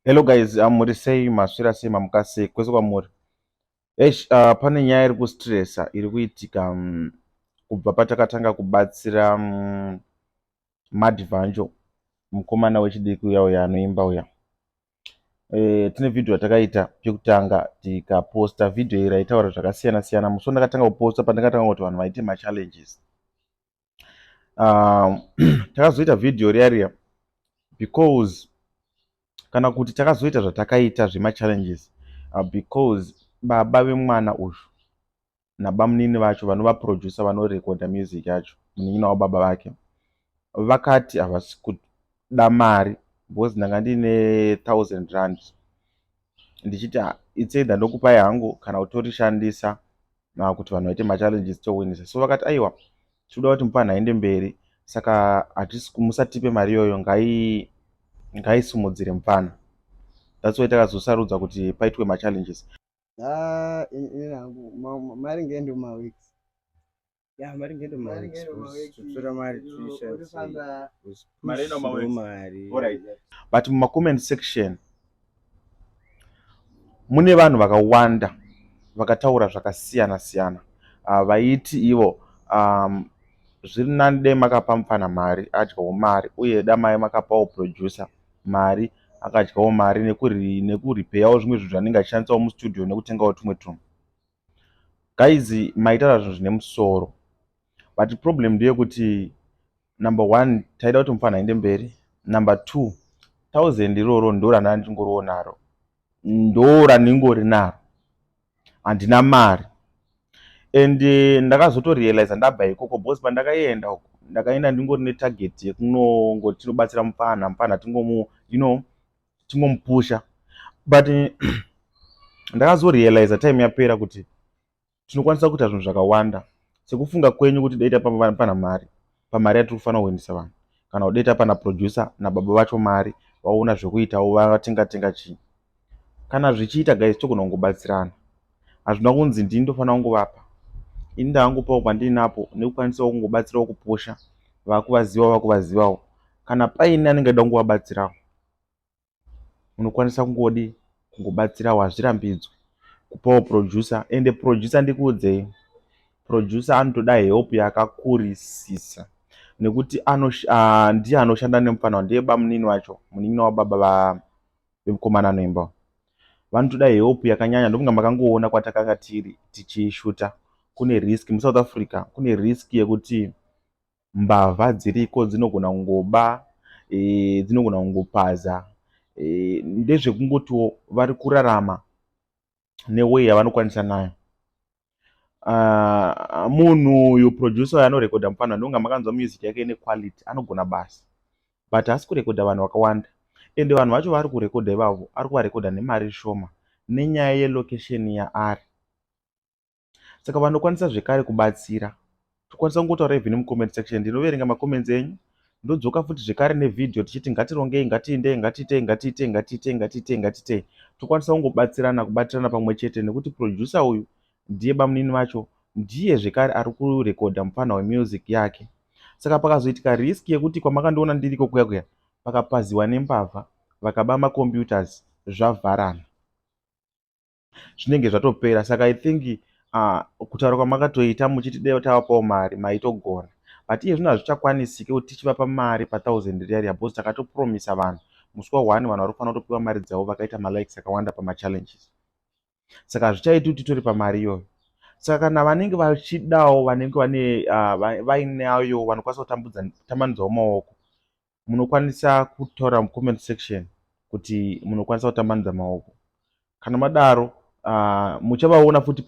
Hello guys, muri sei? Maswera sei? Mamuka sei kwese kwamuri? Eish, pane nyaya iri kustressa iri kuitika kubva patakatanga kubatsira Madvanjo, mukomana wechidiki uya uya anoimba uya. Tine vhidhiyo yatakaita pekutanga, tikaposta vhidhiyo iyi raitaura zvakasiyana siyana. Musi wandakatanga kuposta, pandakatanga kuti vanhu vaite machallenges, takazoita vhidhiyo riya riya because, kana kuti takazoita zvatakaita zvemachallenges because baba vemwana uyu nabamunini vacho vanova producer, vanorekodha music yacho, munin'ina wababa vake, vakati havasi kuda mari because ndanga ndiine R1000, ndichiti it's either ndokupai hangu kana kutorishandisa kuti vanhu vaite machallenges, towinisa. So vakati, "Aiwa, tinoda kuti mupanhu aende mberi, saka hatisi, musatipe mari iyoyo, ngaisimudzire mupfana." That's why takazosarudza kuti paitwe machallenges. Ah, ini hangu mari ngende mumaweeks. Ya, mari ngende Mari mumaweeks. ngende mumaweeks. Totora mari. Urifamba. Mari ino mumaweeks. Mari. Alright. But mumacomment section mune vanhu vakawanda vakataura zvakasiyana siyana, vaiti ivo zviri nani dai makapa mupfana mari adyawo mari, uye damai makapawo producer mari akadyawo mari nekuripeyawo zvimwe zvinhu zvanenge achishandisawo mustudio nekutengawo tumwe tunhu. Guys, maitaura zvinhu zvine musoro, but problem ndeyekuti, number one, taida kuti mupfana aende mberi. Number two, thousand iroro ndo randanga ndingoriwo naro, ndo randingori naro, handina mari. And ndakazotorealiza ndabva ikoko, because pandakaenda uko ndakaenda ndingori netarget yekunongoti tinobatsira mupfana, mupfana tingomu tingomupusha, but ndakazorealiza time yapera kuti tinokwanisa kuita zvinhu zvakawanda. Sekufunga kwenyu kuti dai tapa pana mari, pamari yatiri kufanira kuendesa vanhu, kana kuti dai tapa naproducer nababa vacho mari vaona zvekuitawo, vatenga tenga chii. Kana zvichiita, guys, togona kungobatsirana. Hazvina kunzi ndini ndofanira kungovapa. Ini ndakangopawo pandinapo nekukwanisawo kungobatsirawo kupusha vakuvazivawo, vakuvazivawo. Kana paine anenge aida kungovabatsirawo, munokwanisa kungodi kungobatsirawo, hazvirambidzwi kupawo producer. Ende producer, ndikuudzei, producer anotoda help yakakurisisa nekuti ndiye anoshanda nemufana, ndiye bamunini wacho, munin'ina wababa vemukomana anoimba. Vanotoda help yakanyanya. Ndokunga makangoona kwatakanga tiri tichishuta, kune risk. MuSouth Africa kune risk yekuti mbavha dziriko, dzinogona kungoba, dzinogona kungopaza. Ndezvekungotiwo vari kurarama neway yavanokwanisa nayo. Munhu uyu, producer uyu anorekodha mufana, ndonga makanzwa music yake ine quality, anogona basa, but haasi kurekodha vanhu vakawanda. Ende vanhu vacho vaari kurekodha ivavo, ari kuvarekodha nemari shoma nenyaya yelocation yaari. Saka vanokwanisa zvekare kubatsira, tokwanisa kungotaura even mucomment section. Ndinoverenga macomments enyu, ndodzoka futi zvekare nevhidhiyo tichiti ngatirongei, ngatiindei, ngatiitei, ngatiitei, ngatiitei, ngatiitei, ngatiitei. Tokwanisa kungobatsirana, kubatirana pamwe chete, nekuti producer uyu ndiye bamunini vacho, ndiye zvekare ari kurekodha mufana wemusic yake. Saka pakazoitika risk yekuti kwamakandiona ndiriko kuya kuya pakapaziwa nembavha, vakaba macomputers, zvavharana, zvinenge zvatopera. Saka I think kutaura kwamakatoita muchiti dai tavapawo mari, maitogona, but iye zvino hazvichakwanisiki kuti tichivapa mari pa1000 riya riya, because takatopromisa vanhu musi wa1 vanhu vari kufanira kutopiwa mari dzavo vakaita malikes akawanda pamachallenges. Saka hazvichaiti kuti titore pamari iyoyo. Saka kana vanenge vachidawo, vanenge vane vainayo, vanokwanisa kutambanudzawo maoko, munokwanisa kutaura mucomment section kuti munokwanisa kutambanudza maoko. Kana madaro, muchavaona futi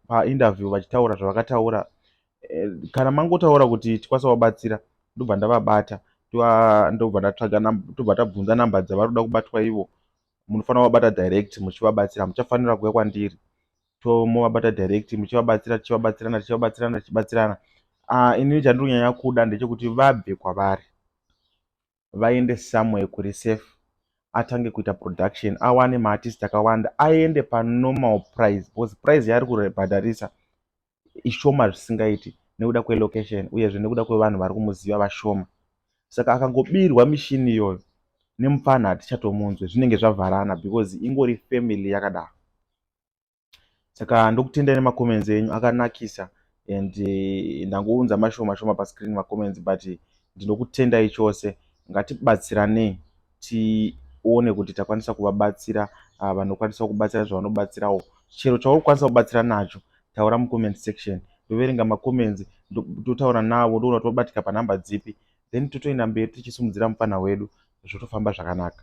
painterview vachitaura zvavakataura. Kana mangotaura kuti tikwanisa kuvabatsira, ndobva ndavabata, ndobva ndatsvaga, tobva tabvunza namba dzavari kuda kubatwa ivo. Munofanira kuvabata direct muchivabatsira, muchafanira kuuya kwandiri, tomovabata direct muchivabatsira, tichivabatsirana, tichivabatsirana, tichibatsirana. Inini chandiri kunyanya kuda ndechekuti vabve kwavari, vaende somewhere kuri safe, atange kuita production, awane maartist akawanda, aende panormal price, because price yaari kubhadharisa ishoma zvisingaiti nekuda kwelocation, uyezve nekuda kwevanhu vari kumuziva vashoma. Saka akangobirwa mishini iyoyo Nemupfanha hatichatomunzwe, zvinenge zvavharana because ingori family yakadaro. Saka ndokutendai nemacomments enyu akanakisa and ndangounza mashoma shoma pascreen macomments, but ndinokutendai chose. Ngatibatsiranei tione kuti takwanisa kuvabatsira. Vanokwanisa kubatsira zvavanobatsirawo, chero chauri kukwanisa kubatsira nacho, taura mucomment section. Ndoverenga macomments, totaura navo, ndoona kuti vabatika panhamba dzipi, then totoenda mberi tichisimudzira mufana wedu, zvotofamba zvakanaka.